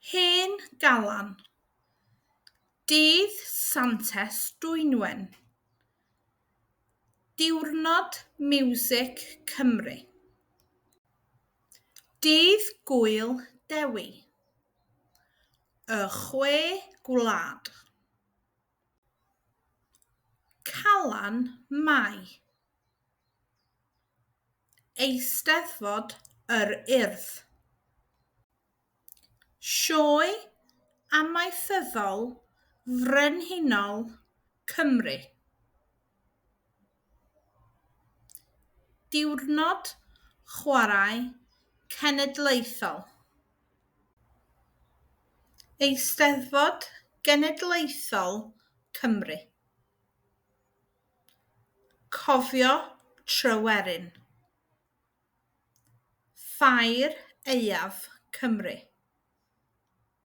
Hen Galan. Dydd Santes Dwynwen. Diwrnod Miwsig Cymru. Dydd Gŵyl Dewi. Y Chwe Gwlad. Calan Mai. Eisteddfod yr Urdd. Sioe Amaethyddol Frenhinol Cymru. Diwrnod Chwarae Cenedlaethol. Eisteddfod Genedlaethol Cymru. Cofio Tryweryn. Ffair Aeaf Cymru.